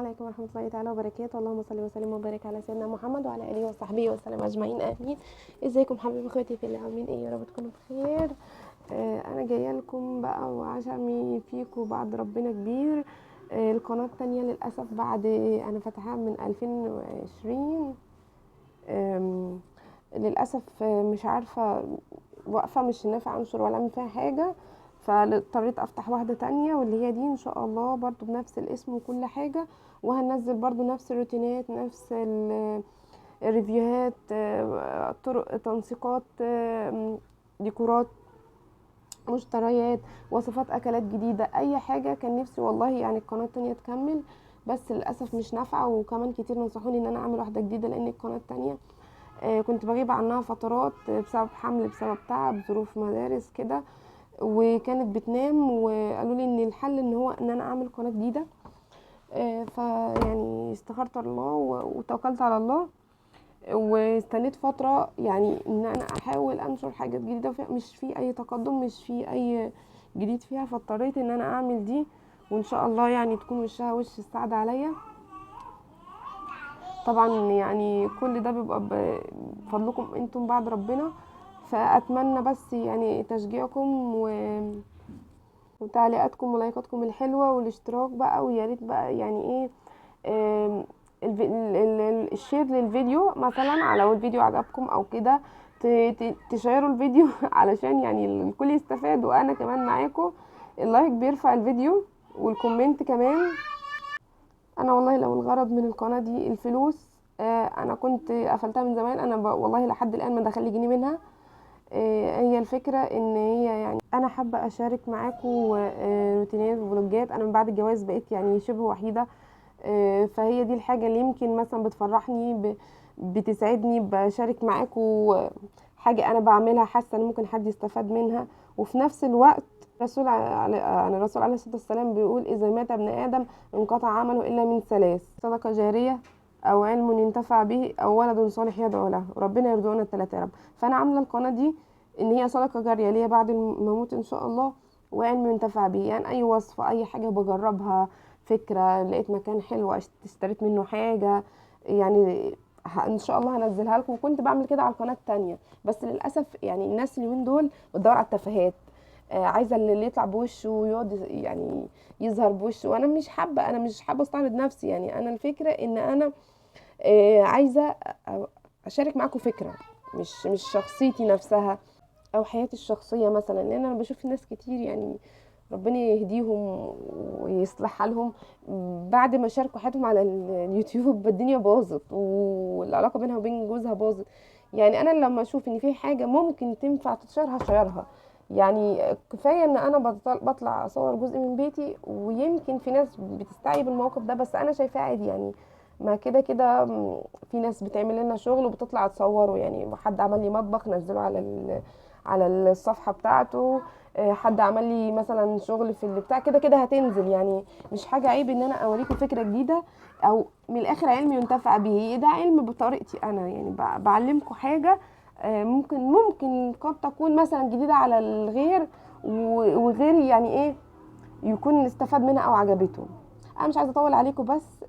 عليكم ورحمة الله تعالى وبركاته. اللهم صل وسلم وبارك على سيدنا محمد وعلى اله وصحبه وسلم اجمعين، امين. ازيكم حبايب اخواتي في الله، عاملين ايه؟ يا رب تكونوا بخير. انا جاية لكم بقى وعشمي فيكم بعد ربنا كبير. القناة التانية للاسف بعد انا فاتحاها من 2020، للاسف مش عارفه، واقفة مش نافعة انشر ولا اعمل فيها حاجة، فاضطريت افتح واحدة تانية واللي هي دي ان شاء الله برضو بنفس الاسم وكل حاجة، وهنزل برضو نفس الروتينات، نفس الريفيوهات، طرق تنسيقات، ديكورات، مشتريات، وصفات اكلات جديدة، اي حاجة. كان نفسي والله القناة التانية تكمل، بس للاسف مش نافعة، وكمان كتير نصحوني ان انا اعمل واحدة جديدة لان القناة التانية، كنت بغيب عنها فترات، بسبب حمل، بسبب تعب، ظروف مدارس كده، وكانت بتنام، وقالوا لي ان الحل ان هو ان انا اعمل قناة جديدة. فيعني استخرت الله وتوكلت على الله، واستنيت فترة ان انا احاول انشر حاجات جديدة، مش في اي تقدم، مش في اي جديد فيها، فاضطريت ان انا اعمل دي، وان شاء الله تكون وشها وش السعادة عليا. طبعا كل ده بيبقى بفضلكم انتم بعد ربنا، فاتمنى بس تشجيعكم وتعليقاتكم ولايكاتكم الحلوة والاشتراك بقى، ويا ريت بقى الشير للفيديو مثلا، لو الفيديو عجبكم او كده تشيروا الفيديو علشان الكل يستفاد، وانا كمان معاكم. ال like بيرفع الفيديو وال comment كمان. انا والله لو الغرض من القناة دي الفلوس، انا كنت قفلتها من زمان، انا والله لحد الان ما دخل لي جنيه منها. هي الفكرة ان هي انا حابة اشارك معاكم، روتينات وفلوجات. انا من بعد الجواز بقيت شبه وحيدة، فهي دي الحاجة اللي يمكن مثلا بتفرحني، بتسعدني، بشارك معاكم حاجة انا بعملها حاسة ان ممكن حد يستفاد منها. وفي نفس الوقت الرسول عليه الصلاة والسلام بيقول إذا مات ابن آدم انقطع عمله إلا من ثلاث: صدقة جارية، أو علم ينتفع به، أو ولد صالح يدعو له. ربنا يرزقنا الثلاثة يا رب. فأنا عاملة القناة دي إن هي صدقة جارية ليا بعد ما أموت إن شاء الله، وعلم ينتفع به، أي وصفة، أي حاجة بجربها، فكرة، لقيت مكان حلو اشتريت منه حاجة، إن شاء الله هنزلها لكم. وكنت بعمل كده على القناة التانية، بس للأسف الناس اليومين دول بتدور على التفاهات، عايزة اللي يطلع بوشه ويقعد يظهر بوشه، وأنا مش حابة، أنا مش حابة أستعرض نفسي. أنا الفكرة إن أنا، عايزة أشارك معاكم فكرة، مش شخصيتي نفسها أو حياتي الشخصية مثلا، لأن أنا بشوف ناس كتير ربنا يهديهم ويصلح حالهم، بعد ما شاركوا حياتهم على اليوتيوب الدنيا باظت، والعلاقة بينها وبين جوزها باظت. أنا لما أشوف إن في حاجة ممكن تنفع تتشير هشيرها، كفاية إن أنا بطلع أصور جزء من بيتي، ويمكن في ناس بتستعيب الموقف ده، بس أنا شايفاه عادي، ما كده كده في ناس بتعمل لنا شغل وبتطلع تصوره، حد عمل لي مطبخ نزله على الصفحة بتاعته، حد عمل لي مثلا شغل في اللي بتاع كده كده هتنزل، مش حاجة عيب ان انا اوريكم فكرة جديدة، او من الاخر علم ينتفع به. ده علم بطريقتي انا، بعلمكم حاجة، ممكن قد تكون مثلا جديدة على الغير، وغيري يكون استفاد منها او عجبته. انا مش عايزة اطول عليكم، بس،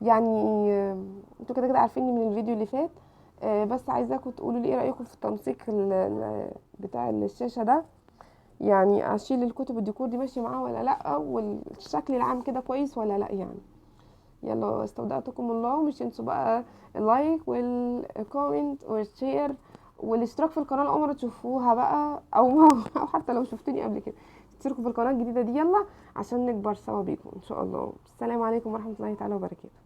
انتوا كده كده عارفيني من الفيديو اللي فات، بس عايزاكم تقولوا لي ايه رايكم في التنسيق بتاع الشاشة ده، اشيل الكتب الديكور دي ماشية معاه ولا لا، والشكل العام كده كويس ولا لا. يلا استودعتكم الله، ومش تنسوا بقى ال like وال comment وال share والاشتراك في القناة اول مرة تشوفوها بقى، او حتى لو شفتوني قبل كده اشتركوا في القناة الجديدة دي، يلا عشان نكبر سوا بيكم ان شاء الله. السلام عليكم ورحمة الله تعالى وبركاته.